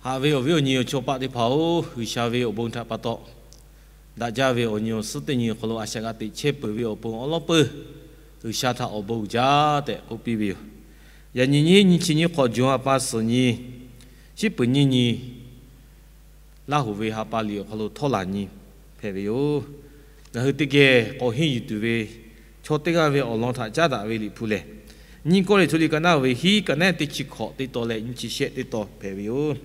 Haꞈ ve awˬ viˉ awˬ nyi awˬ chaw paˆ teˇ hpaˍ-oˬ, G'uiˬsha ve awˬ bon htaꞈ pa taw, daꞈ jaˇ ve awˬ nyi awˬ suhˉ teˇ nyi awˬ hk'aw lo a shaꞈ g'a teꞈ chehˇ peuˬ ve awˬ pon awˉ lawˉ peuˬ G'uiˬsha htaꞈ awˬ bon uiˍ jaˇ tehꞈ k'oˆ piˇ ve yoˬ. Yaꞈ nyi nyiˇ nyi chi nyiˇ hk'awꞈ, June ha pa suhˍ nyi, shiˉ peuˍ nyiˇ nyi, Laˇ hoꞈ ve ha pa liꞈ awˬ hk'aw lo htawˇ laˬ nyi hpehꞈ ve yoˬ. Ngaˬ hui teˇ geh k'awꞈ henˇ yuˬ tuˬ ve chaw teˇ g'aˇ ve awˬ lawn htaꞈ caˉ daꞈ ve Liꞈ hpu lehˬ, Nyiˇ Kawˇrenˍhtuˆ liꞈ ka naˉ ve hiˉ, ka naˉ teˇ chi hkawꞈ teˇ taw leh nyiˇ chi shehˆ teˇ taw hpehꞈ ve yoˬ.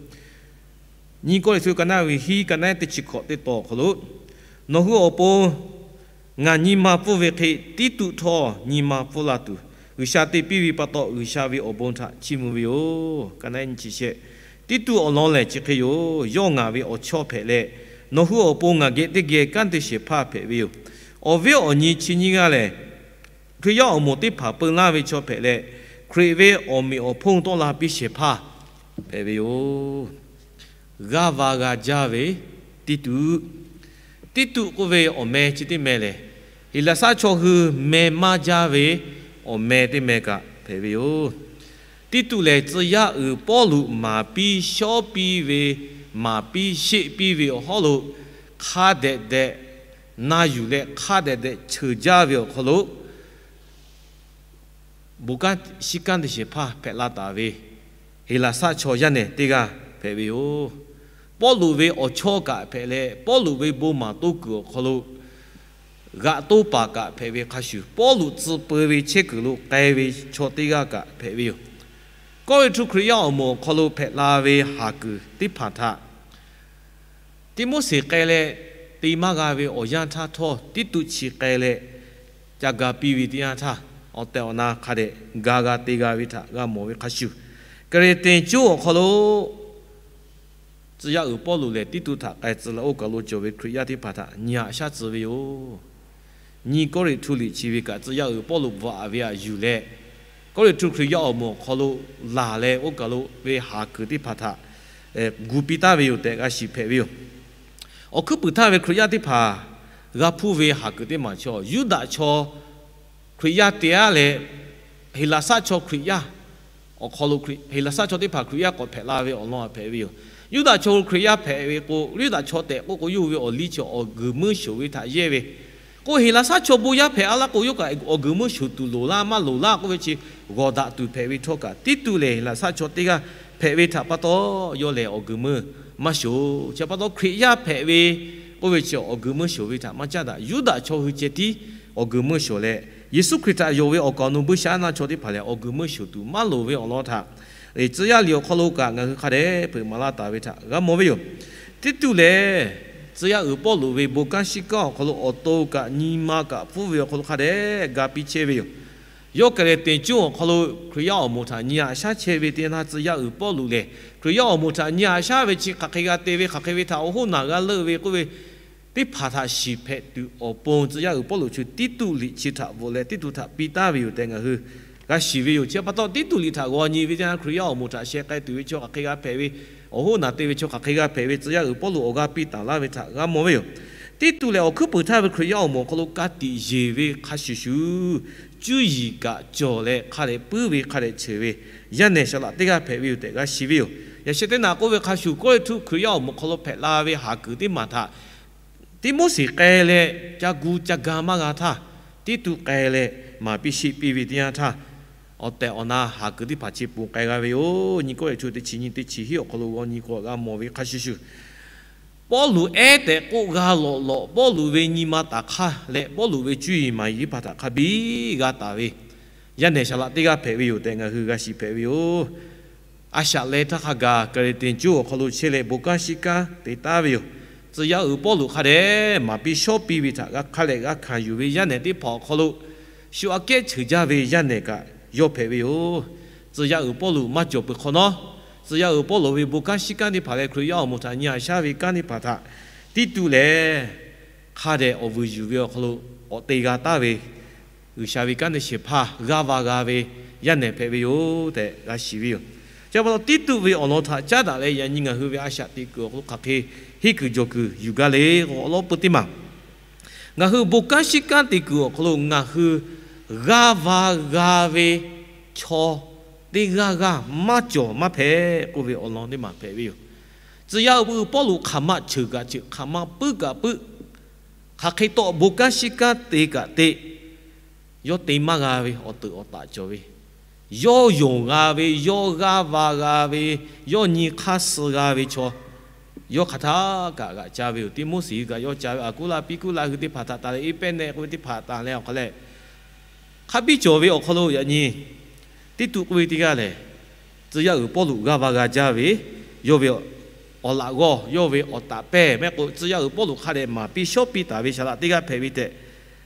Nyiˇ Kawˇrenˍhtuˆ ka naˉ ve hiˉ, ka naˉ teˇ chi hkawꞈ teˇ taw awˬ hk'aw lo, Nawˬ hui awˬ pon ngaˬ nyi ma pfuhˇ ve hk'e, Tiˇtuˆ htawˇ nyi ma pfuhˇ la tuˬ, G'uiˬsha te piˇ ve pa taw, G'uiˬsha ve awˬ bon htaꞈ chiˇ mvuh ve yoˬ. Ka naˉ nyiˇ chi shehˆ. Tiˇtuˆ awˬ lawn lehˬ chi hk'e yoˬ. Yawˇ ngaˬ ve awˬ chawˇ hpehꞈ leh, nawˬ hui awˬ pon ngaˬ geh teˇ geh kanˉ te shehˍ hpaˇ hpehꞈ ve yoˬ. Awˬ viˉ awˬ nyi chi nyiˇ g'aˇ lehˬ, Hkriꞈ yaˇ awˬ moˍ teˇ hpaˍ peu laˇ ve chaw hpehꞈ leh, Hkriꞈ ve awˬ meꞈ awˬ hponˇ tawˆ la piˇ shehˍ hpaˇ hpehꞈ ve yoˬ. G'aˇ va g'a jaˇ ve Tiˇtuˆ. Tiˇtuˆ k'oˆ ve awˬ meh chi teˇ meh lehˬ, Heˍlaˍsaˆ chaw hui meh maˇ jaˇ ve awˬ meh teˇ meh kaꞈ hpehꞈ ve yoˬ. Tiˇtuˆ lehˬ, tcuh yaˇ uiˍ Pawˇluꞈ maˍ piˇ shawˉ piˇ ve, maˍ piˇ sheˆ piˇ ve awˬ hawˉ lo hk'a dehꞈ dehꞈ na yuˬ leh hk'a dehꞈ dehꞈ cheuˬ jaˇ ve awˬ hk'aw lo, bon kanˉ shiˉ kanˉ te shehˍ hpaˇ hpehꞈ la taˍ ve Heˍlaˍsaˆ chaw yaˇ nehˬ teˇ g'aˇ hpehꞈ ve yoˬ. Pawˇluꞈ ve awˬ chawˇ kaꞈ hpehꞈ leh, Pawˇluꞈ ve bon maˍ toˇ kuiˬ awˬ hk'aw lo g'aꞈ toˇ paˍ kaꞈ hpehꞈ ve hk'a shuˍ, Pawˇluꞈ tcuh peu ve chehˇ kuiˬ lo k'ai ve chaw teˇ g'aˇ kaꞈ hpehꞈ ve yoˬ. Kawˇrenˍhtuˆ Hkriꞈ yaˇ awˬ moˍ awˬ hk'aw lo hpehꞈ la ve haˍ kuiˬ teˇ hpaˍ htaꞈ Tiˆmoˉseˍ k'ai leh te maˇ g'a ve awˬ yanˇ htaˇ htawˇ, Tiˇtuˆ chi k'ai leh ca ga piˇ ve teˇ yanˇ htaˇ, awˬ tehˬ awˬ na hk'a dehꞈ ga g'a te g'a ve htaꞈ g'a mawˬ ve hk'a shuˍ, Kaˍreˍteˍ coˇ awˬ hk'aw lo tcuh yaˇ uiˍ Pawˇluꞈ lehˬ Tiˇtuˆ htaꞈ k'ai tcuh leh oˇ kaˬ lo cawˬ ve Hkriꞈ yaˇ teˇ hpaˍ htaꞈ nyi haꞈ shaˉ tcuh ve yoˬ. Nyiˇ Kawˇrenˍhtuˆ liꞈ chi ve kaꞈ tcuh yaˇ uiˍ Pawˇluꞈ bvuhꞈ ve aꞈ yuˬ leh, Kawˇrenˍhtuˆ Hkriꞈ yaˇ awˬ moˍ awˬ hk'aw lo laˬ leh oˇ kaˬ lo ve haˍ kuiˬ teˇ hpaˍ htaꞈ gu piˇ taˍ ve yoˬ tehꞈ g'a shiˍ hpehꞈ ve yoˬ. Awˬ hkuiˉ puiˍ htaˇ ve Hkriꞈ yaˇ teˇ hpaˍ g'a hpuˇ ve haˍ kuiˬ teˇ maˬ chaw, Yuˇdaꞈ chaw Hkriꞈ yaˇ te aˉ leh, Heˍlaˍsaˆ chaw Hkriꞈ yaˇ awˬ hk'aw lo, Heˍlaˍsaˆ chaw teˇ hpaˍ Hkriꞈ yaˇ k'awꞈ hpehꞈ la ve awˬ lawn hpehꞈ ve yoˬ. Yuˇdaꞈ chaw Hkriꞈ yaˇ hpehꞈ ve k'o, Yuˇdaꞈ chaw tehꞈ k'oˆ k'o, yawˇ hui ve awˬ liˇ chi awˬ guiˬ meuˇ shoˍ ve htaꞈ yehˇ ve k'o, Heˍlaˍsaˆ chaw bon yaˇ hpehꞈ a laˇ k'o, yawˇ kaꞈ awˬ guiˬ meuˇ shoˍ tuˬ loˍ laˇ maˇ loˍ laˇ k'oˆ ve chi g'awˬ daꞈ tuˬ hpehꞈ ve htawˇ kaꞈ, Tiˇtuˆ lehˬ Heˍlaˍsaˆ chaw teˇ g'aˇ hpehꞈ ve htaꞈ pa taw, yawˇ lehˬ awˬ guiˬ meuˇ maˇ shoˍ. Chi pa taw Hkriꞈ yaˇ hpehꞈ ve k'oˆ ve chi awˬ guiˬ meuˇ shoˍ ve htaꞈ maˇ caˉ daꞈ. Yuˇdaꞈ chaw hui ceh tiˉ awˬ guiˬ meuˇ shoˍ leh, Yeˍsuˆ Hkriꞈ htaꞈ yonˍ ve awˬ kaˍ awˬ nu buiˇshaˆaˉnaˆ chaw teˇ hpaˍ lehˬ awˬ guiˬ meuˇ shoˍ tuˬ maˇ loˍ ve awˬ lawn htaꞈ, tcuh yaˇ liꞈ awˬ hk'aw lo kaꞈ ngaˬ hui hk'a dehꞈ hpeuꞈ maˍ laˇ taˍ ve htaꞈ g'a mawˬ ve yoˬ. Tiˇtuˆ lehˬ, tcuh yaˇ uiˍ Pawˇluꞈ ve bon kanˉ shiˉ kanˉ awˬ hk'aw lo awˬ to kaꞈ nyi ma kaꞈ pfuhˇ ve awˬ hk'aw lo hk'a dehꞈ ga piˇ chehˇ ve yoˬ. Yawˇ Kaˍreˍteˍ coˇ awˬ hk'aw lo Hkriꞈ yaˇ awˬ moˍ htaꞈ nyi haꞈ shaˉ chehˇ ve teˇ yanˇ htaˇ, tcuh yaˇ uiˍ Pawˇluꞈ lehˬ Hkriꞈ yaˇ awˬ moˍ htaꞈ nyi haꞈ shaˉ ve chi hk'aˬ hk'e g'a te ve, hk'aˬ hk'e ve htaꞈ awˬ hoˉ naˬ g'a leuˆ ve k'oˆ ve teˇ hpaˍ htaꞈ shiˍ hpehꞈ tuˬ awˬ pon, tcuh yaˇ uiˍ Pawˇluꞈ chi Tiˇtuˆ liꞈ chi htaꞈ bvuhꞈ leh Tiˇtuˆ htaꞈ piˇ taˍ ve yoˬ tehꞈ ngaˬ hui g'a shiˍ ve yoˬ. Chi pa taw, Tiˇtuˆ liꞈ htaꞈ g'aw nyi ve teˇ yanˇ, Hkriꞈ yaˇ awˬ moˍ htaꞈ sheh k'ai tuˬ ve chaw hk'aˬ hk'e g'a hpehꞈ ve, awˬ hoˉ naˬ te ve chaw hk'aˬ hk'e g'a hpehꞈ ve, tcuh yaˇ uiˍ Pawˇluꞈ awˬ g'aˇ piˇ taˍ laˇ ve htaꞈ g'a mawˬ ve yoˬ. Tiˇtuˆ lehˬ, awˬ hkuiˉ puiˍ htaˇ ve Hkriꞈ yaˇ awˬ moˍ awˬ hk'aw lo ka tiꞈ yeˬ ve hk'a shuˍ shuˍ, cuˇ yiˍ kaꞈ cawˬ leh hk'a dehꞈ puiˉ ve, hk'a dehꞈ cheuˬ ve yaˇ nehˬ saˍ laꞈ teˇ g'aˇ hpehꞈ ve yoˬ tehꞈ g'a shiˍ ve yoˬ. Yaꞈ sheh teˇ naꞈ k'oˆ ve hk'a shuˍ, Kawˇrenˍhtuˆ Hkriꞈ yaˇ awˬ moˍ hk'aw lo hpehꞈ la ve haˍ kuiˬ teˇ maˬ htaꞈ Tiˇmoˉseˍ k'ai leh ca gu ca ga maˇ g'a htaˇ, Tiˇtuˆ k'ai leh maˍ piˇ sheˆ piˇ ve teˇ yanˇ htaˇ, awˬ tehˬ awˬ na haˍ kuiˬ teˇ hpaˍ chi ponˬ k'ai g'a ve yoˬ. Nyiˇ Kawˇrenˍhtuˆ teˇ chi nyiˇ teˇ chi hiˉ awˬ hk'aw lo g'aw nyi k'o g'a mawˬ ve hk'a shuˍ shuˍ, Pawˇluꞈ ehˉ tehꞈ k'oˆ g'a lawꞈ lawꞈ, Pawˇluꞈ ve nyi ma taˍ hk'aˇ leh Pawˇluꞈ ve cuˇ yiˍ maˍ yiˍ teˇ hpaˍ htaꞈ hk'a biˇ g'a taˍ ve yaˇ nehˬ saˍ laꞈ teˇ g'aˇ hpehꞈ ve yoˬ tehꞈ ngaˬ hui g'a shiˍ hpehꞈ ve yoˬ. A shaꞈ leh htaˇ hk'a gaˬ Kaˍreˍteˍ coˇ awˬ hk'aw lo chehˇ leh bon kanˉ shiˉ kanˉ te taˍ ve yoˬ. Tcuh yaˇ uiˍ Pawˇluꞈ hk'a dehꞈ maˍ piˇ shawˉ piˇ ve htaꞈ g'a hk'a leh g'a hkanˍ yuˬ ve yaˇ nehˬ teˇ hpaˍ awˬ hk'aw lo shu aꞈ kehˉ cheuˬ jaˇ ve yaˇ nehˬ kaꞈ yawˇ hpehꞈ ve yoˬ. Tcuh yaˇ uiˍ Pawˇluꞈ maˇ cawˬ peuˬ hk'awꞈ nawˉ, tcuh yaˇ uiˍ Pawˇluꞈ ve bon kanˉ shiˉ kanˉ teˇ hpaˍ leh Hkriꞈ yaˇ awˬ moˍ htaꞈ nyi haꞈ shaˉ ve kanˉ teˇ hpaˍ htaꞈ Tiˇtuˆ lehˬ, hk'a dehꞈ awˬ vuiˬ yuˬ ve awˬ hk'aw lo k'awꞈ te g'a taˍ ve G'uiˬsha ve kanˉ te shehˍ hpaˇ g'aˇ va g'a ve yaˇ nehˬ hpehꞈ ve yoˬ tehꞈ g'a shiˍ ve yoˬ. Chi pa taw, Tiˇtuˆ ve awˬ lawn htaꞈ caˉ daꞈ leh yaꞈ nyi ngaˬ hui ve a shaꞈ teꞈ kuiˬ awˬ hk'aw lo hk'aˬ hk'e henˇ kuiˬ jawˬ kuiˬ yuˬ gaˇ le k'o, awˉ lawˉ peuˇ teˇ maˬ ngaˬ hui bon kanˉ shiˉ kanˉ teꞈ kuiˬ awˬ hk'aw lo ngaˬ hui g'aˇ va g'a ve chaw teˇ g'aˇ g'aˇ maˇ cawˬ maˇ hpehꞈ k'oˆ ve awˬ lawn teˇ maˬ hpehꞈ ve yoˬ. Tcuh yaˇ uiˍ Pawˇluꞈ hk'aˬ ma cheuˬ kaꞈ cheuˬ, hk'aˬ ma puiˉ kaꞈ puiˉ, hk'aˬ hk'e tawˆ bon kanˉ shiˉ kanˉ te kaꞈ te, yawˇ te maˇ g'a ve awˬ teuꞈ awˬ taꞈ cawˬ ve, yawˇ yonˍ g'a ve, yawˇ g'aˇ va g'a ve, yawˇ nyi hk'aˇ suh g'a ve chaw, yawˇ hk'aˬ htaˇ kaꞈ g'aꞈ ca ve yoˬ. Tiˆmoˉseˍ hui kaꞈ yawˇ ca ve, Aˍkuˉlaˆ Piˇkuˆlaˆ hui teˇ hpaˍ htaꞈ tanˬ leh, Eˇpehˇneˆ k'oˆ ve teˇ hpaˍ tanˬ leh awˬ hk'aw leh, hk'a biˇ cawˬ ve awˬ hk'aw lo yaꞈ nyi Tiˇtuˆ k'oˆ ve teˇ g'aˇ lehˬ, tcuh yaˇ uiˍ Pawˇluꞈ g'aˇ va g'a jaˇ ve, yawˇ ve awˬ laꞈ g'awˇ, yawˇ ve awˬ taꞈ pehˇ mehˆ k'o, tcuh yaˇ uiˍ Pawˇluꞈ hk'a dehꞈ maˍ piˇ shawˉ piˇ taˍ ve saˍ laꞈ teˇ g'aˇ hpehꞈ ve tehꞈ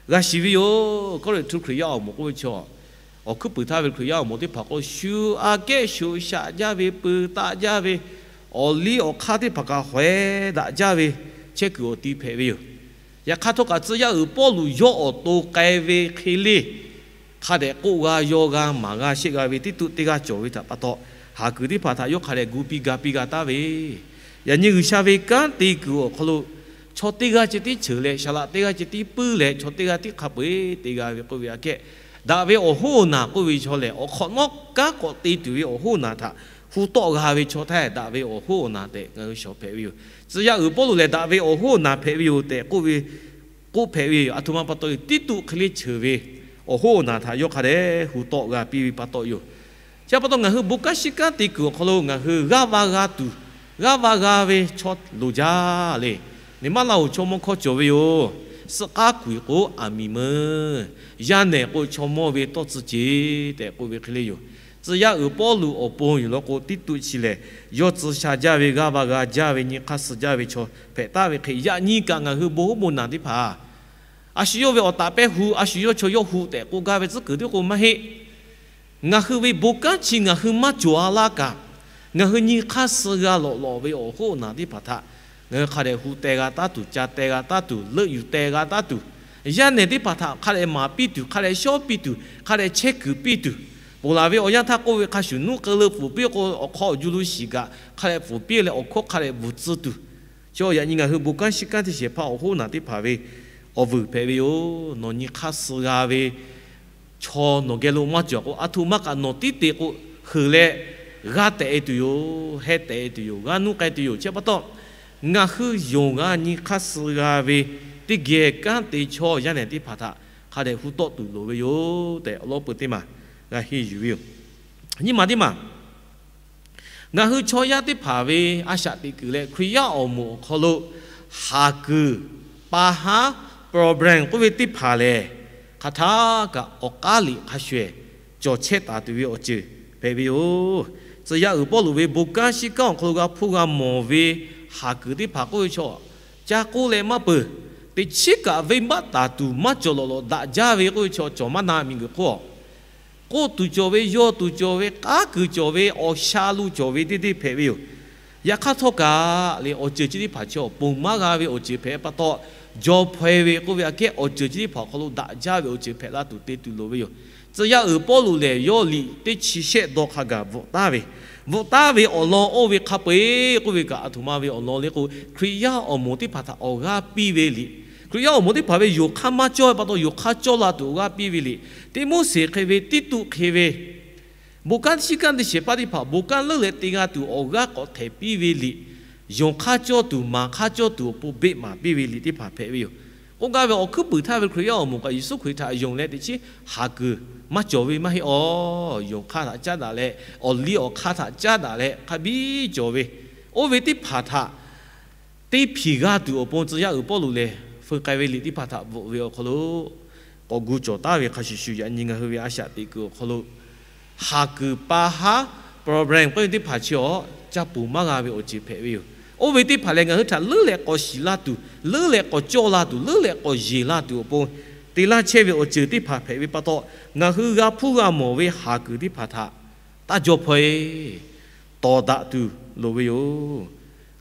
g'a shiˍ ve yoˬ. Kawˇrenˍhtuˆ Hkriꞈ yaˇ awˬ moˍ k'oˆ ve chaw, awˬ hkuiˉ puiˍ htaˇ ve Hkriꞈ yaˇ awˬ moˍ teˇ hpaˍ k'o, shu aꞈ kehˉ shoꞈ shaꞈ jaˇ ve, peu taˆ jaˇ ve, awˬ liˇ awˬ hk'aˇ teˇ hpaˍ kaꞈ hawehˇ daꞈ jaˇ ve chehˇ kuiˬ awˬ ti hpehꞈ ve yoˬ. Yaꞈ hk'aˇ htawˇ kaꞈ tcuh yaˇ uiˍ Pawˇluꞈ yawˇ awˬ to k'ai ve hk'e le, hk'a dehꞈ k'oˆ g'a yaw g'a maˍ g'a shehˆ g'a ve Tiˇtuˆ teˇ g'aˇ cawˬ ve htaꞈ pa taw, haˍ kuiˬ teˇ hpaˍ htaꞈ yawˇ hk'a dehꞈ gu piˇ ga piˇ g'a taˍ ve, yaꞈ nyi G'uiˬsha ve kanˉ te kuiˬ awˬ hk'aw lo chaw teˇ g'aˇ ceh tiˉ cheuˬ leh, saˍ laꞈ teˇ g'aˇ ceh tiˉ puiˉ leh, chaw teˇ g'aˇ tiˉ hk'a peu-eˬ te g'a ve k'oˆ ve aꞈ kehˉ, daꞈ ve awˬ hoˉ awˬ naˬ k'oˆ ve chaw lehˬ, awˬ hk'awꞈ nawˉ kanˉ k'awꞈ te tuˬ ve awˬ hoˉ awˬ naˬ htaꞈ hu tawˆ g'a ve chaw htaˇ, daꞈ ve awˬ hoˉ awˬ naˬ tehꞈ ngaˬ hui shawˍ hpehꞈ ve yoˬ. Tcuh yaˇ uiˍ Pawˇluꞈ lehˬ, daꞈ ve awˬ hoˉ awˬ naˬ hpehꞈ ve yoˬ tehꞈ k'oˆ ve, k'oˆ hpehꞈ ve yoˬ. Aˬ htoꞈ ma pa taw yoˬ, Tiˇtuˆ hk'e le cheuˬ ve awˬ hoˉ awˬ naˬ htaꞈ yawˇ hk'a dehꞈ hu tawˆ g'a piˇ ve pa taw yoˬ. Chi pa taw ngaˬ hui bon kanˉ shiˉ kanˉ te kuiˬ awˬ hk'aw lo ngaˬ hui g'aˇ va g'a tuˬ, g'aˇ va g'a ve chaw loˍ jaˇ le. Neˍmaˇlaˇhuˍ chaw mawˇ hkawˇ cawˬ ve yoˬ. Suhˆ k'aˉ kuiˬ k'o aˬ miˍ meuˇ, yaˇ nehˬ k'o chaw mawˇ ve tawˇ tcuh ceˬ tehꞈ k'oˆ ve hk'e le yoˬ. Tcuh yaˇ uiˍ Pawˇluꞈ awˬ pon yoˬ law k'o, Tiˇtuˆ chi lehˬ yawˇ tcuh sha jaˇ ve, g'aˇ va g'a jaˇ ve, nyi hk'aˇ suh jaˇ ve chaw hpehꞈ taˍ ve hk'e, yaꞈ nyi kaꞈ ngaˬ hui bon hoˉ bon naˬ teˇ hpaˍ a shu yawˇ ve awˬ taꞈ pehˇ hu, a shu yawˇ chaw yawˇ hu tehꞈ k'oˆ gaˇ ve tcuhˉ kuiˬ teˇ k'o maˇ heˆ. Ngaˬ hui ve bon kanˉ chi ngaˬ hui maˇ cawˬ a laˇ kaꞈ, ngaˬ hui nyi hk'aˇ suh g'a lawꞈ lawꞈ ve awˬ hoˉ awˬ naˬ teˇ hpaˍ htaꞈ ngaˬ hui hk'a dehꞈ hu teh g'a taˉ tuˬ, ca teh g'a taˉ tuˬ, leuˆ yuˬ teh g'a taˉ tuˬ, yaˇ nehˬ teˇ hpaˍ htaꞈ hk'a dehꞈ maˍ piˇ tuˬ, hk'a dehꞈ shawˉ piˇ tuˬ, hk'a dehꞈ chehˇ kuiˬ piˇ tuˬ, ponˬ laˬ ve awˬ yanˇ htaˇ k'oˆ ve hk'a shuˍ, nuˇ k'eu leuˆ pfuhˍ piˇ k'o, awˬ hk'aw awˬ ju lo shiˍ kaꞈ hk'a dehꞈ pfuhˍ piˇ leh awˬ hkawˇ hk'a dehꞈ bvuhˬ tcuh tuˬ, chi yaꞈ nyi ngaˬ hui bon kanˉ shiˉ kanˉ teˇ shehˍ hpaˇ awˬ hoˉ naˬ teˇ hpaˍ ve awˬ vuiˬ hpehꞈ ve yoˬ. Nawˬ nyi hk'aˇ suh g'a ve chaw nawˬ geh lo maˇ cawˬ k'o, aˬ htoꞈ ma kaꞈ nawˬ tiˉ te k'o, heuˬ leh g'aˇ tehꞈ e tuˬ yoˬ, heh tehꞈ e tuˬ yoˬ, g'aˇ nuˇ k'ai tuˬ yoˬ. Chi pa taw, ngaˬ hui yonˍ g'a nyi hk'aˇ suh g'a ve teˇ geh kanˉ te chaw yaˇ nehˬ teˇ hpaˍ htaꞈ hk'a dehꞈ hu tawˆ tuˬ loˍ ve yoˬ tehꞈ, awˬ lawn peu teˇ maˬ g'a henˇ yuˬ ve yoˬ. Nyiˇ maˬ teˇ maˬ, ngaˬ hui chaw yaˇ teˇ hpaˍ ve a shaꞈ teꞈ kuiˬ leh Hkriꞈ yaˇ awˬ moˍ awˬ hk'aw lo haˍ kuiˬ, pa haˉ, problem k'oˆ ve teˇ hpaˍ lehˬ, hk'aˬ htaˇ kaꞈ awˬ k'aˉ liꞈ hk'a shuˍ ehˍ cawˬ chehˇ taˍ tuˬ ve awˬ ceuˬ hpehꞈ ve yoˬ. Tcuh yaˇ uiˍ Pawˇluꞈ ve bon kanˉ shiˉ kanˉ awˬ hk'aw lo g'a hpuˇ g'a mawˬ ve haˍ kuiˬ teˇ hpaˍ k'oˆ ve chaw, ca k'oˆ leh maˇ peuˬ. Teꞈ chiˉ kaꞈ venˇbaˆ taˍ tuˬ maˇ cawˬ lawꞈ lawꞈ daꞈ jaˇ ve k'oˆ ve chaw cawˬ maˇ na miˬguiˬ hk'oˆ k'oˆ tuˬ cawˬ ve, yaw tuˬ cawˬ ve, k'aˉ kuiˬ cawˬ ve, awˬ sha lo cawˬ ve teˇ deˇ hpehꞈ ve yoˬ. Yaꞈ hk'aˇ htawˇ kaꞈ le, awˬ ceuˬ chi teˇ hpaˍ chi awˬ ponˬ maˇ g'a ve awˬ ceuˬ hpehꞈ pa taw, jaw hpaw-e ve k'oˆ ve aꞈ kehˉ awˬ ceuˬ chi teˇ hpaˍ awˬ hk'aw lo daꞈ jaˇ ve awˬ ceuˬ hpehꞈ la tuˬ te tuˬ loˍ ve yoˬ. Tcuh yaˇ uiˍ Pawˇluꞈ lehˬ, yawˇ liꞈ teˇ chi shehˆ dawˇ hk'a gaˬ bvuhꞈ taˍ ve, bvuhꞈ taˍ ve awˬ lawn oˇ ve hk'a peu-eˬ k'oˆ ve kaꞈ, aˬ htoꞈ ma ve awˬ lawn le k'o, Hkriꞈ yaˇ awˬ moˍ teˇ hpaˍ htaꞈ awˬ g'aˇ piˇ ve liꞈ, Hkriꞈ yaˇ awˬ moˍ teˇ hpaˍ ve yonˍ hk'aˇ maˇ cawˇ ve pa taw yonˍ hk'aˇ cawˇ la tuˬ awˬ g'aˇ piˇ ve liꞈ, Tiˆmoˉseˍ hk'e ve, Tiˇtuˆ hk'e ve, bon kanˉ shiˉ kanˉ teˇ shehˍ hpaˇ teˇ hpaˍ bon kanˉ leuˉ leh te g'a tuˬ awˬ g'aˇ k'awꞈ htehˍ piˇ ve liꞈ, yonˍ hk'aˇ cawˇ tuˬ, maˍ hk'aˇ cawˇ tuˬ awˬ pon beˆ maˍ piˇ ve liꞈ teˇ hpaˍ hpehꞈ ve yoˬ. K'oˆ gaˇ ve awˬ hkuiˉ puiˍ htaˇ ve Hkriꞈ yaˇ awˬ moˍ kaꞈ Yeˍsuˆ Hkriꞈ htaꞈ yonˍ leh teꞈ chiˉ haˍ kuiˬ maˇ cawˬ ve maˇ heˆ awˬ. Yonˍ hk'aˇ htaꞈ caˉ daꞈ leh, awˬ liˇ awˬ hk'aˇ htaꞈ caˉ daꞈ leh hk'a biˇ cawˬ ve, oˇ ve teˇ hpaˍ htaꞈ teˇ hpiˍ g'a tuˬ awˬ pon tcuh yaˇ uiˍ Pawˇluꞈ lehˬ, feu k'ai ve liꞈ teˇ hpaˍ htaꞈ bvuhꞈ ve awˬ hk'aw lo k'awꞈ gu cawˬ taˍ ve hk'a shuˍ shuˍ, yaꞈ nyi ngaˬ hui ve a shaꞈ teꞈ kuiˬ awˬ hk'aw lo haˍ kuiˬ pa haˉ problem k'oˆ ve teˇ hpaˍ chi awˬ ca ponˬ maˇ g'a ve awˬ ceuˬ hpehꞈ ve yoˬ. Oˇ ve teˇ hpaˍ lehˬ, ngaˬ hui htaꞈ leuˉ leh k'awꞈ shiˍ la tuˬ, leuˉ leh k'awꞈ cawˇ la tuˬ, leuˉ leh k'awꞈ yeˬ la tuˬ awˬ pon te laˇ chehˇ ve awˬ ceuˬ teˇ hpaˍ hpehꞈ ve pa taw, ngaˬ hui g'a hpuˇ g'a mawˬ ve haˍ kuiˬ teˇ hpaˍ htaꞈ taˇ jaw hpaw-e, tawˍ daꞈ tuˬ loˍ ve yoˬ.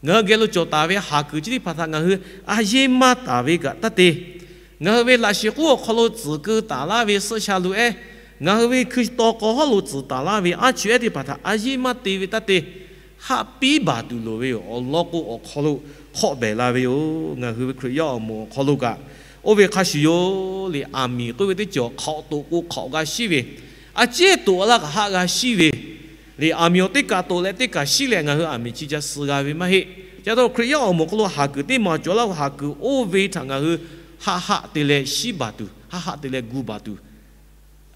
Ngaˬ hui geh lo cawˬ taˍ ve haˍ kuiˬ chi teˇ hpaˍ htaꞈ ngaˬ hui a yeˇ maˇ taˍ ve kaꞈ taˇ te. Ngaˬ hui ve laꞈ sheh k'oˉ awˬ hk'aw lo tcuhˍ keu taˍ laˇ ve suhˆ sha lo ehˉ, ngaˬ hui ve hkui taw k'aw hawˉ lo tcuhˍ taˍ laˇ ve aˉ chu ehˉ teˇ hpaˍ htaꞈ a yeˇ maˇ te ve taˇ te. Haˆ piˉ baˬ tuˬ loˍ ve yoˬ. Awˬ lawn k'o, awˬ hk'aw lo hk'awˆ behˬ la ve yoˬ. Ngaˬ hui ve Hkriꞈ yaˇ awˬ moˍ awˬ hk'aw lo kaꞈ, oˇ ve hk'a shuˍ yoˬ le. Aˬ miˍ k'oˆ ve teˇ cawˬ hk'awꞈ toꞈ k'o hk'awꞈ g'a shiˉ ve, a ciˉ toꞈ laˇ kaꞈ haˆ g'a shiˉ ve le. Aˬ miˍ awˬ teˇ kaꞈ toꞈ leh teˇ kaꞈ shiˉ leh ngaˬ hui aˬ miˍ chi ca suh g'a ve maˇ heˆ. Ca taw Hkriꞈ yaˇ awˬ moˍ hk'aw lo haˍ kuiˬ teˇ maˬ cawˬ laˇ k'o, haˍ kuiˬ oˇ ve htaꞈ ngaˬ hui haˆ haˆ te leh shiˉ baˬ tuˬ, haˆ haˆ te leh gu baˬ tuˬ,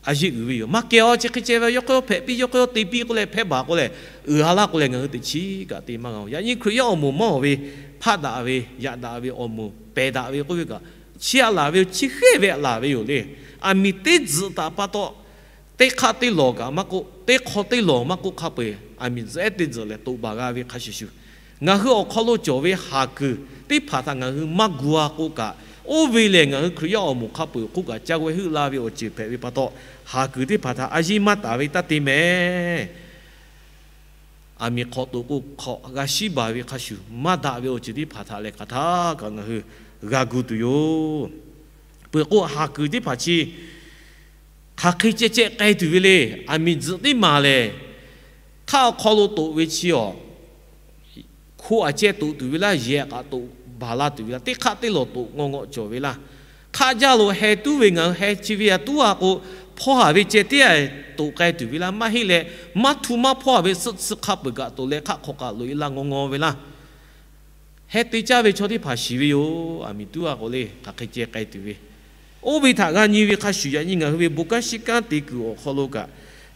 a yeˇ uiˍ ve yoˬ. Maˇ kehˬ aw chi hk'e ceh ve yawˇ hk'aˇ yawˇ hpehꞈ piˇ, yawˇ hk'aˇ yawˇ te piˇ k'oˆ leh hpehˇ baˬ k'oˆ leh, uiˍ ha laˇ k'oˆ leh ngaˬ hui teꞈ chiˉ kaꞈ te maˇ g'a-oˬ. Yaꞈ nyi Hkriꞈ yaˇ awˬ moˍ mawˇ ve hpaˆ daꞈ ve, yaꞈ daꞈ ve awˬ moˍ pehˬ daꞈ ve k'oˆ ve kaꞈ, chi aꞈ laˬ ve yoˬ. Chi hk'e ve aꞈ laˬ ve yoˬ le. Aˬ miˍ teˇ tzuhꞈ htaꞈ pa taw, teˇ hk'aˆ teˇ lawˬ kaꞈ maˇ k'oˆ, teˇ hk'aw teˇ lawˬ maˇ k'oˆ hk'a peu-eˬ, aˬ miˍ tzuhꞈ ehˉ teˇ tzuhꞈ lehˬ toꞈ baˬ g'a ve hk'a shuˍ shuˍ, ngaˬ hui awˬ hk'aw lo cawˬ ve haˍ kuiˬ teˇ hpaˍ htaꞈ ngaˬ hui maˇ gu-a k'o kaꞈ, oˇ ve lehˬ ngaˬ hui Hkriꞈ yaˇ awˬ moˍ hk'a peu-eˬ hk'oˆ kaꞈ ca g'aweh heuˆ la ve awˬ ceuˬ hpehꞈ ve pa taw, haˍ kuiˬ teˇ hpaˍ htaꞈ a yiˇ maˇ taˍ ve taˇ te mehˍ. Aˬ miˍ hk'awꞈ toꞈ k'o hk'awꞈ g'a shiˉ baˬ ve hk'a shuˍ, maˇ daꞈ ve awˬ ceuˬ teˇ hpaˍ htaꞈ lehˬ hk'aˬ htaˇ kaꞈ ngaˬ hui g'a gu tuˬ yoˬ. Peuˬ k'o, haˍ kuiˬ teˇ hpaˍ chi hk'aˬ hk'e ceh ceh k'ai tuˬ ve le. Aˬ miˍ tzuhꞈ teˇ maˬ lehˬ, hk'aˆ awˬ hk'aw lo toꞈ ve chi awˬ hko aˬ ceh toꞈ tuˬ ve laˇ, yehˬ kaꞈ toꞈ baˬ la tuˬ ve laˇ, teˇ hk'aˆ teˇ lawˬ toꞈ ngawˬ ngawˬ cawˬ ve laˇ. Hk'aˆ jaˇ lo heh tuˉ ve ngaˬ hui heh chi ve aꞈ tuˉ-a k'o, hpawˇ haˍ ve ceh tiˉ-a toꞈ k'ai tuˬ ve laˇ. Maˇ heˆ leh, maˇ htu maˇ hpawˇ haˍ ve suhˆ tsuhˇ hk'a peu-eˬ kaꞈ toꞈ leh hk'aˆ hk'aw kaꞈ loꞈ-e laˇ ngawˬ ngawˬ ve laˇ. Heh te caˇ ve chaw teˇ hpaˍ shiˍ ve yoˬ. Aˬ miˍ tuˉ-a k'o le, hk'aˬ hk'e ceh k'ai tuˬ ve, oˇ ve htaꞈ g'a nyi ve hk'a shuˍ, yaꞈ nyi ngaˬ hui ve bon kanˉ shiˉ kanˉ te kuiˬ awˬ hk'aw lo kaꞈ,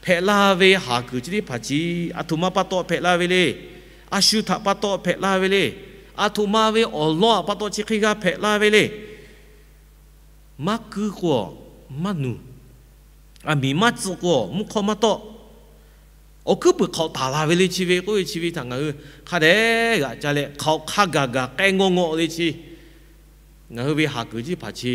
hpehꞈ la ve haˍ kuiˬ chi teˇ hpaˍ chi, aˬ htoꞈ ma pa taw hpehꞈ la ve le. A shu htaꞈ pa taw hpehꞈ la ve le. Aˬ htoꞈ ma ve awˬ lawn htaꞈ pa taw chi hk'e g'a hpehꞈ la ve le. Maˇ kuiˇ k'o, maˇ nuˬ. Aˬ miˍ maˇ tcuh k'o, mvuhˇ hk'awˇ maˇ tawˆ. Awˬ hkuiˉ puiˍ hk'awꞈ taˍ la ve le chi ve k'oˆ ve chi ve htaꞈ ngaˬ hui hk'a dehꞈ g'aꞈ ca leh, hk'aoꞈ hk'a gaˬ gaˬ k'ai ngawˬ ngawˬ le chi. Ngaˬ hui ve haˍ kuiˬ teˇ hpaˍ chi,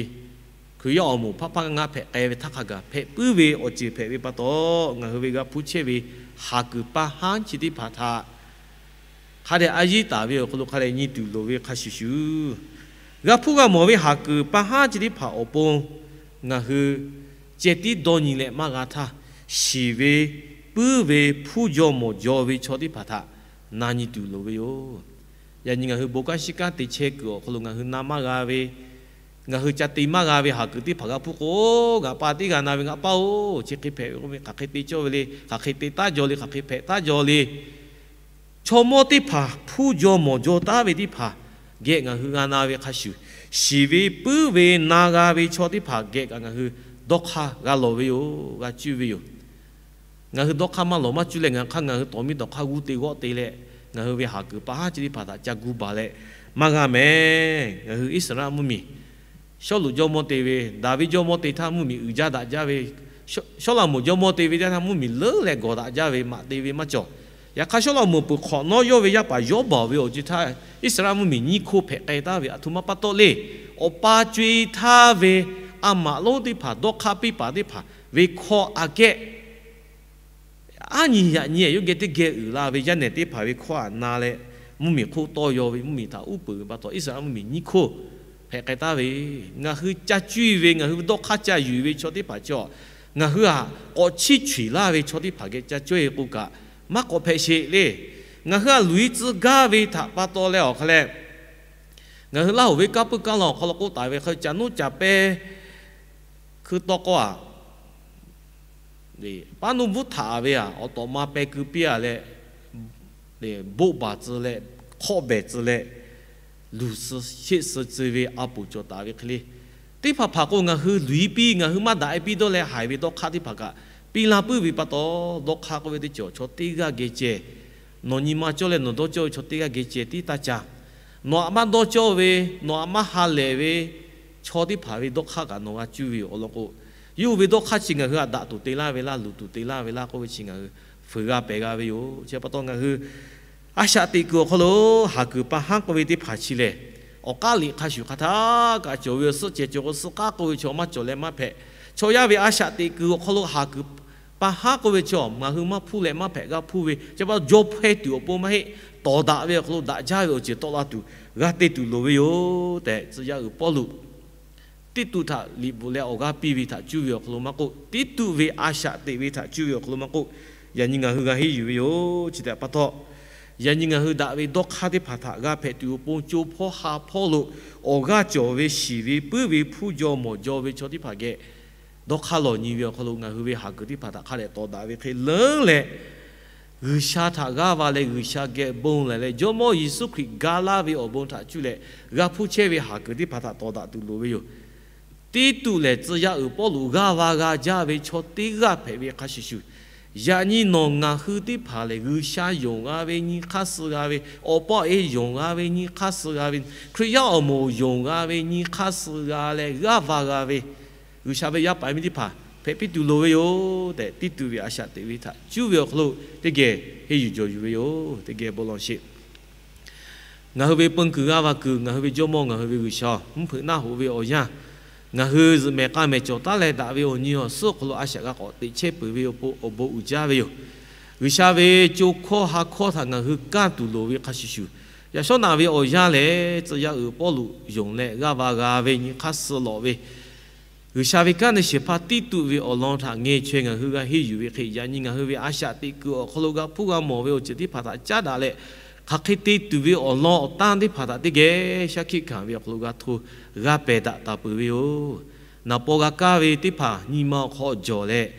Hkriꞈ yaˇ awˬ moˍ hpaˇ hpaˇ ngaˇ hpehꞈ k'ai ve htaˇ hk'a gaˬ hpehꞈ puiˉ ve awˬ ceuˬ hpehꞈ ve pa taw, ngaˬ hui ve g'a hpuˇ chehˇ ve haˍ kuiˬ pa haˉ chi teˇ hpaˍ htaꞈ hk'a dehꞈ a yiˇ taˍ ve awˬ hk'aw lo hk'a dehꞈ nyi tuˬ loˍ ve hk'a shuˍ shuˍ, g'a hpuˇ g'a mawˬ ve haˍ kuiˬ pa haˉ chi teˇ hpaˍ awˬ pon ngaˬ hui ceh tiˉ dawˇ nyi leh maˇ g'a htaˇ, shiˍ ve puiˉ ve hpuˇ jaw mawˬ jaw ve chaw teˇ hpaˍ htaꞈ na nyi tuˬ loˍ ve yoˬ. Yaꞈ nyi ngaˬ hui bon kanˉ shiˉ kanˉ te chehˇ kuiˬ awˬ hk'aw lo ngaˬ hui na maˇ g'a ve, ngaˬ hui ca te maˇ g'a ve haˍ kuiˬ teˇ hpaˍ g'a hpuˇ k'o, ngaˬ pa teˇ g'aˇ na ve, ngaˬ pa-oˬ, chi hk'e hpehꞈ ve k'oˆ ve, hk'aˬ hk'e te cawˇ ve le, hk'aˬ hk'e te taˉ jaw le, hk'aˬ hk'e hpehꞈ taˉ jaw le. Chaw mawˇ teˇ hpaˍ hpuˇ jaw mawˬ jaw taˉ ve teˇ hpaˍ geh ngaˬ hui g'a na ve hk'a shuˍ, shiˍ ve puiˉ ve na g'a ve chaw teˇ hpaˍ geh kaꞈ ngaˬ hui dawˇ hk'aˇ g'a lawˬ ve yoˬ, g'a cuˇ ve yoˬ. Ngaˬ hui dawˇ hk'aˇ maˇ lawˬ maˇ cuˇ leh, ngaˬ hk'aˇ ngaˬ hui tawˍ miˇ tawˍ hk'aˇ g'uˇ te g'awˆ te leh, ngaˬ hui ve haˍ kuiˬ pa haˉ chi teˇ hpaˍ htaꞈ ca gu baˬ leh maˇ g'a mehˍ. Ngaˬ hui Iˉsaˍreˍlaˆ mvuhˇmiˬ Sawˉluꞈ jawˇmawˇ te ve, Daˍviˆ jawˇmawˇ te htaˇ mvuhˇmiˬ uiˍ jaˇ daꞈ jaˇ ve, Sawˉlaꞈmonˍ jawˇmawˇ te ve teˇ htaˇ mvuhˇmiˬ leuˉ leh gawˬ daꞈ jaˇ ve, maꞈ te ve maˇ cawˬ. Yaꞈ hk'aˇ Sawˉlaꞈmonˍ peuˬ hk'awꞈ nawˉ yawˇ ve yaˇ paˍ Yawˇbaoˍ ve awˬ ceuˬ htaˇ, Iˉsaˍreˍlaˆ mvuhˇmiˬ nyiˇ hkoˇ hpehꞈ k'ai taˍ ve, aˬ htoꞈ ma pa taw le. Awˬ pa co-e htaˇ ve a maꞈ lonˉ teˇ hpaˍ, dawˇ hk'aˇ piˇ paˍ teˇ hpaˍ ve hkawˇ aꞈ kehˉ aˉ nyi yaꞈ nyi yawˇ geh teˇ geh uiˍ la ve yaˇ nehˬ teˇ hpaˍ ve hkawˇ aꞈ na leh, mvuhˇmiˬ hk'oˆ tawˇ yaw ve, mvuhˇmiˬ htaꞈ uˉ peunˍ ve pa taw, Iˉsaˍreˍlaˆ mvuhˇmiˬ nyiˇ hkoˇ hpehꞈ k'ai taˍ ve, ngaˬ hui ca cuˇ-e ve, ngaˬ hui ve dawˇ hk'aˇ ca yuˬ ve chaw teˇ hpaˍ cawˬ, ngaˬ hui aꞈ k'awꞈ chiˇ cawehˬ laˇ ve chaw teˇ hpaˍ geh ca cawehˬ k'o kaꞈ, maˇ k'awꞈ hpehꞈ sheˍ le. Ngaˬ hui aꞈ luˬ-e tcuh gaˇ ve htaꞈ pa taw leh awˬ hk'a leh, ngaˬ hui Laˇ hoˍ ve kanˇ puiˉ kanˇ law awˬ hk'aw lo k'oˆ taˍ ve hk'a, caˬ nuˇ caˬ pehˇ hkui tawˇ k'awˇ aꞈ, paˉ nuˇ bvuhˇ htaꞈ ve aꞈ awˬ tawꞈ ma peh keu piˇ-a leh, boˆ baˬ tcuh leh, hk'awˆ behˬ tcuh leh, luˬ suh sheˆ suh tcuh ve a poˍ cawˬ taˍ ve hk'e le. Teˇ hpaˍ hpaˍ k'o, ngaˬ hui luˬ-e piˇ, ngaˬ hui maˇ daꞈ-e piˇ dawˇ leh haiˬ ve dawˇ hk'aˇ teˇ hpaˍ kaꞈ piˇ la puiˉ ve pa taw, dawˇ hk'aˇ k'oˆ ve teˇ cawˬ chaw teˇ g'aˇ geh ceh, nawˬ nyi ma cawˇ leh nawˬ dawˇ cawˇ ve chaw teˇ g'aˇ geh ceh tiˉ taˇ ca. Nawˬ aꞈ maˇ dawˇ cawˇ ve, nawˬ aꞈ maˇ ha lehˬ ve chaw teˇ hpaˍ ve dawˇ hk'aˇ kaꞈ nawˬ g'a cuˇ ve yoˬ awˬ lawn k'o, yawˇ hui ve dawˇ hk'aˇ chi ngaˬ hui aꞈ daꞈ tuˬ te laˇ ve laˇ, luˬ tuˬ te laˇ ve laˇ k'oˆ ve chi ngaˬ hui fuiˍ g'a pehˬ g'a ve yoˬ. Chi pa taw ngaˬ hui a shaꞈ teꞈ kuiˬ awˬ hk'aw lo haˍ kuiˬ pa haˉ k'oˆ ve teˇ hpaˍ chi lehˬ, awˬ k'aˉ liꞈ hk'a shuˍ hk'a htaˇ kaꞈ cawˬ ve yoˬ. Suhˆ cehˬ cawˬ k'o, suhˆ k'aˉ k'oˆ ve chaw maˇ cawˬ leh maˇ hpehꞈ. Chaw yaˇ ve a shaꞈ teꞈ kuiˬ awˬ hk'aw lo haˍ kuiˬ pa haˉ k'oˆ ve chaw ngaˬ hui maˇ hpuˇ leh maˇ hpehꞈ g'a hpuˇ ve, chi pa taw jawˇ hpehˇ tuˬ awˬ pon maˇ heˆ. Tawˍ daꞈ ve awˬ hk'aw lo daꞈ jaˇ ve awˬ ceuˬ tawˆ la tuˬ g'a te tuˬ loˍ ve yoˬ tehꞈ, tcuh yaˇ uiˍ Pawˇluꞈ Tiˇtuꞈ htaꞈ liꞈ bvuhꞈ leh awˬ g'aˇ piˇ ve htaꞈ cuˇ ve awˬ hk'aw lo maˇ k'oˆ, Tiˇtuꞈ ve a shaꞈ teꞈ ve htaꞈ cuˇ ve awˬ hk'aw lo maˇ k'oˆ, yaꞈ nyi ngaˬ hui g'a henˇ yuˬ ve yoˬ. Chi htaꞈ pa taw, yaꞈ nyi ngaˬ hui daꞈ ve dawˇ hk'aˇ teˇ hpaˍ htaꞈ g'a hpehꞈ tuˬ awˬ pon, co hpawˇ ha hpawˇ lo awˬ g'aˇ cawˬ ve shiˍ ve puiˉ ve hpuˇ jaw mawˬ jaw ve chaw teˇ hpaˍ geh dawˇ hk'aˇ lawˬ nyi ve awˬ hk'aw lo ngaˬ hui ve haˍ kuiˬ teˇ hpaˍ htaꞈ hk'a dehꞈ tawˍ daꞈ ve hk'e leuˉ leh, G'uiˬsha htaꞈ g'aˇ va leh G'uiˬsha geh bon laiˬ leh Jawˇmawˇ Yeˍsuˆ Hkriꞈ ga laˇ ve awˬ bon htaꞈ cuˇ leh g'a hpuˇ chehˇ ve haˍ kuiˬ teˇ hpaˍ htaꞈ tawˍ daꞈ tuˬ loˍ ve yoˬ. Tiˇtuꞈ lehˬ tcuh yaˇ uiˍ Pawˇluꞈ g'aˇ va g'a jaˇ ve chaw teˇ g'aˇ hpehꞈ ve hk'a shuˍ shuˍ, yaꞈ nyi nawˬ ngaˬ hui teˇ hpaˍ lehˬ G'uiˬsha yonˍ g'a ve nyi hk'aˇ suh g'a ve, awˬ pa awˬ e yonˍ g'a ve nyi hk'aˇ suh g'a ve, Hkriꞈ yaˇ awˬ moˍ yonˍ g'a ve nyi hk'aˇ suh g'a leh g'aˇ va g'a ve, G'uiˬsha ve yaˇ paˍ yaˇ miˇ teˇ hpaˍ hpehꞈ piˇ tuˬ loˍ ve yoˬ tehꞈ, Tiˇtuꞈ ve a shaꞈ teꞈ ve htaꞈ cuˇ ve awˬ hk'aw lo teˇ geh henˇ yuˬ jawˬ yuˬ ve yoˬ. Teˇ geh bon lawˬ sheˍ. Ngaˬ hui ve peun kuiˬ g'aˇ va kuiˬ, ngaˬ hui ve Jawˇmawˇ, ngaˬ hui ve G'uiˬsha, mvuhˇ hpeuꞈ naˆ hoꞈ ve awˬ yanˇ, ngaˬ hui zuhꞈ mehˍ k'a mehˍ cawˬ taˉ leh daꞈ ve awˬ nyi awˬ suhˉ awˬ hk'aw lo a shaꞈ g'a k'awꞈ teꞈ chehˇ peuˬ ve awˬ pon awˬ bon uiˍ jaˇ ve yoˬ. G'uiˬsha ve co hkawˇ ha hkawˇ htaꞈ ngaˬ hui kanˇ tuˬ loˍ ve hk'a shuˍ shuˍ, yaꞈ shawˉ naꞈ ve awˬ yanˇ lehˬ tcuh yaˇ uiˍ Pawˇluꞈ yonˍ leh g'aˇ va g'a ve nyi hk'aˇ suh lawꞈ ve G'uiˬsha ve kanˉ te shehˍ hpaˇ Tiˇtuꞈ ve awˬ lawn htaꞈ ngeh chaweh ngaˬ hui g'a henˇ yuˬ ve hk'e, yaꞈ nyi ngaˬ hui ve a shaꞈ teꞈ kuiˬ awˬ hk'aw lo g'a hpuˇ g'a mawˬ ve awˬ ceuˬ teˇ hpaˍ htaꞈ caˉ daꞈ leh, hk'aˬ hk'e te tuˬ ve awˬ lawn awˬ tanˇ teˇ hpaˍ htaꞈ teˇ geh shaˉ hkiˆ hkanˍ ve awˬ hk'aw lo g'a hto g'a pehˬ daꞈ taˍ peuˬ ve yoˬ. Naˍ paw g'a kaˇ ve teˇ hpaˍ nyi ma awˬ hk'aw jawˬ leh,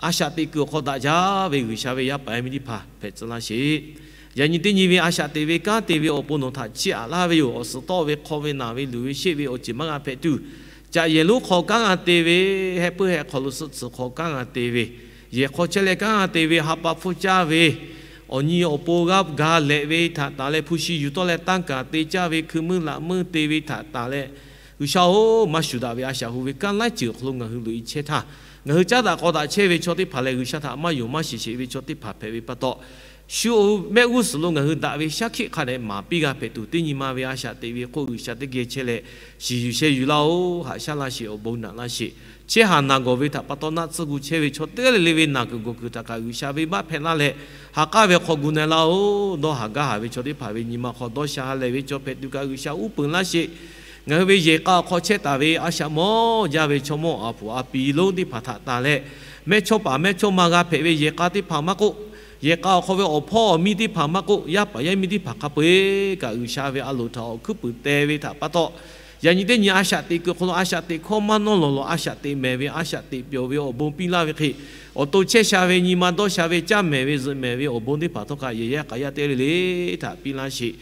a shaꞈ teꞈ kuiˬ awˬ hk'aw daꞈ jaˇ ve G'uiˬsha ve yaˇ paˍ yaˇ miˇ teˇ hpaˍ hpehꞈ tcuh laˇ sheˍ. Yaꞈ nyi teˇ nyi ve a shaꞈ teꞈ ve kanˉ te ve awˬ pon nawˬ htaꞈ chiˇ aꞈ laˇ ve yoˬ. Awˬ suhˍ tawˆ ve hk'aw ve naˬ ve luˬ ve sheˆ ve awˬ ceuˬ maˇ g'a hpehꞈ tuˬ, caꞈ yehˬ lonˉ hk'aw kanˉ g'a te ve, heh puiˉ heh hk'aw lo suhˆ tcuhˍ hk'aw kanˉ g'a te ve, yehˬ hk'aw chehˇ leh kanˉ g'a te ve, ha pa hpfuhˇ caˇ ve, awˬ nyi awˬ pon g'aˇ ga lehꞈ ve htaꞈ tanˬ leh hpu shi yuˬ tawˆ leh tanˇ kaˍ te caˇ ve, hkui meuˇ laꞈ meuˇ te ve htaꞈ tanˬ leh, G'uiˬsha-oˬ, maˇ shuˍ daꞈ ve a shaꞈ hu ve kanˉ laiˉ ceuˬ awˬ hk'aw lo ngaˬ hui loꞈ e chehˇ htaˇ, ngaˬ hui caˉ daꞈ k'aw daꞈ chehˇ ve chaw teˇ hpaˍ lehˬ, G'uiˬsha htaꞈ maˇ yonˍ maˇ shiˍ sheˍ ve chaw teˇ hpaˍ hpehꞈ ve pa taw, shu mehˆ g'uˇ suhˍ lo ngaˬ hui daꞈ ve shaˉ hkiˆ hk'a dehꞈ maˍ piˇ g'a hpehꞈ tuˬ, teˇ nyi ma ve a shaꞈ teꞈ ve hk'oˆ G'uiˬsha teˇ geh chehˇ leh, shiˍ yuˬ sheh yuˬ laˇ-oˬ. Haꞈ shaˉ laˇ sheˍ, awˬ bon naꞈ laˇ sheˍ. Chehˇ haˍ naˬ gawˬ ve htaꞈ pa taw naˆ tsuhˇ gu chehˇ ve chaw teˇ g'aˇ le le ve naˬ kuiˬ gawˬ kuiˬ htaꞈ kaꞈ G'uiˬsha venˇbaˆ hpehꞈ laˇ leh, ha k'aˉ ve hk'aw gu na laˇ-oˬ. Dawˇ haˍ gaˇ haˍ ve chaw teˇ hpaˍ ve nyi ma hk'aw dawˇ sha ha lehˬ ve chaw hpehꞈ tuˬ kaꞈ G'uiˬsha uˉ peunˍ laˇ sheˍ. Ngaˬ hui ve yehˬ k'a awˬ hk'aw chehˇ taˍ ve a shaꞈ mawˇ jaˇ ve chaw mawˇ a hpuˍ a pi lonˉ teˇ hpaˍ htaꞈ tanˬ leh, mehˇchawˇpaˍ mehˇchawˇma g'a hpehꞈ ve yehˬ k'a teˇ hpaˍ maˇ k'oˆ, yehˬ k'a awˬ hk'aw ve awˬ hpawˇ awˬ miˇ teˇ hpaˍ maˇ k'oˆ, yaˇ paˍ yaˇ miˇ teˇ hpaˍ hk'a peu-eˬ kaꞈ G'uiˬsha ve a loˍ htaꞈ awˬ hkuiˉ puiˍ teh ve htaꞈ pa taw, yaꞈ nyi teˇ nyi a shaꞈ teꞈ kuiˬ hk'aw lo a shaꞈ teꞈ hkawˇ maˇ nawˇ lawˬ lawˬ, a shaꞈ teꞈ mehˍ ve, a shaꞈ teꞈ pyawˬ ve awˬ bon piˇ laˇ ve hk'e, awˬ to chehˇ sha ve, nyi ma dawˇ sha ve, caˇ mehˍ ve, zuhꞈ mehˍ ve awˬ bon teˇ hpaˍ htawˇ kaꞈ yehˬ yaˇ k'a yaˇ teˇ g'aˇ le le htaꞈ piˇ laˇ sheˍ.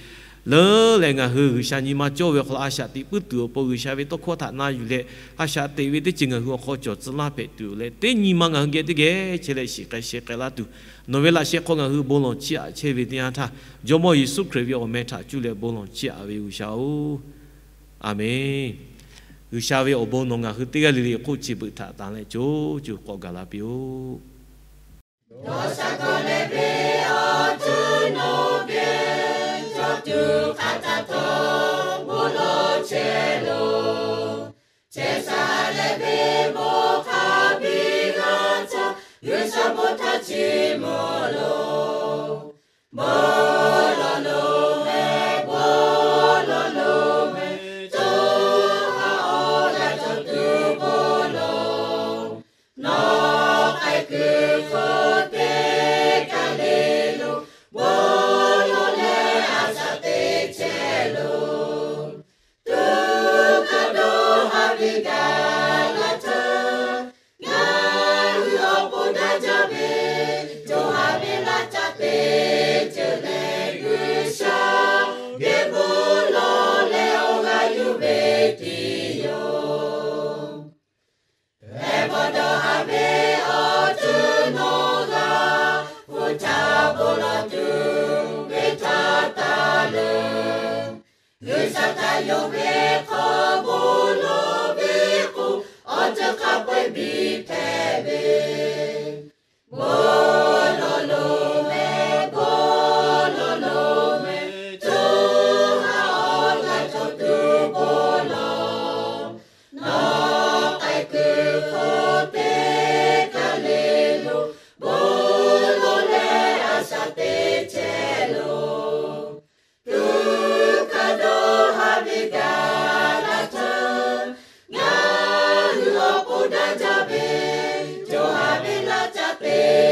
Leuˉ lehˬ, ngaˬ hui G'uiˬsha nyi ma cawˇ ve awˬ hk'aw lo a shaꞈ teꞈ puiˉ tuˬ awˬ pon G'uiˬsha ve tawˇ hkawˇ htaꞈ na yuˬ leh, a shaꞈ teꞈ ve teˇ ceuˬ ngaˬ hui awˬ hk'aw cawˬ tcuh laˇ hpehꞈ tuˬ leh, teˇ nyi ma ngaˬ hui geh teˇ geh chehˇ leh shiˍ k'ai sheh k'ai laˇ tuˬ, nawˬ ve laꞈ sheh hk'aw ngaˬ hui bon lawˬ chiˇ aꞈ chehˇ ve teˇ yanˇ htaˇ, Jawˇmawˇ Yeˍsuˆ Hkriꞈ ve awˬ meh htaꞈ cuˇ leh bon lawˬ chiˇ aꞈ ve G'uiˬsha-oˬ, Aˍmenˍ. G'uiˬsha ve awˬ bon nawˬ ngaˬ hui teˇ g'aˇ le le hk'oˆ chi beuꞈ htaꞈ tanˬ leh co co k'awꞈ gaˬ la piˇ-oˆ. Dawˇ sha gaw leh ve awˬ ceuˬ nawˬ geh, chaw tuˬ hk'a htaˇ htawˇ bon lawˬ chehˇ loˬ. Chehˇ sha leh ve bon hk'a biˇ g'a caˇ, G'uiˬsha bon htaˇ chi mawˬ loˬ. Bon lawˬ loˬ meh, bon lawˬ loˬ meh, co ha awˬ g'aˇ chaw tuˬ bon lawˬ. Nawˬ k'ai kuiˬ hk'oˆ teˇ kaˬ le lo, bon lawˬ leh a shaꞈ teꞈ chehˇ loˬ. Tuꞈ hk'aˇ dawˇ haˍ ve gaˬ la htawˇ, ngaˬ hui awˬ pon daꞈ jaˇ ve co ha ve laˇ caꞈ teˇ ceuˬ lehˬ, G'uiˬsha geh bon lawˬ leh awˬ g'aˇ yuˬ ve tiˉ yoˬ. Heh bawˇ dawˇ haˍ ve awˬ ceuˬ nawˬ g'a hpu htaꞈ bon lawˬ tuˬ ve htaꞈ taˍ leuˬ. G'uiˬsha htaꞈ yonˍ ve hk'aw bon lawˬ ve k'o, awˬ ceuˬ hk'a peu-eˬ biˇ hpehꞈ ve. Bon lawˬ loˬ meh, bon lawˬ loˬ meh, co ha awˬ g'aˇ chaw tuˬ bon lawˬ. Nawˬ k'ai kuiˬ hk'oˆ teˇ kaˬ le lo, bon lawˬ leh a shaꞈ teꞈ chehˇ loˬ. Tuꞈ hk'aˇ dawˇ haˍ ve gaˬ la htawˇ, ngaˬ hui awˬ pon daꞈ jaˇ ve co ha ve laˇ caꞈ teˇ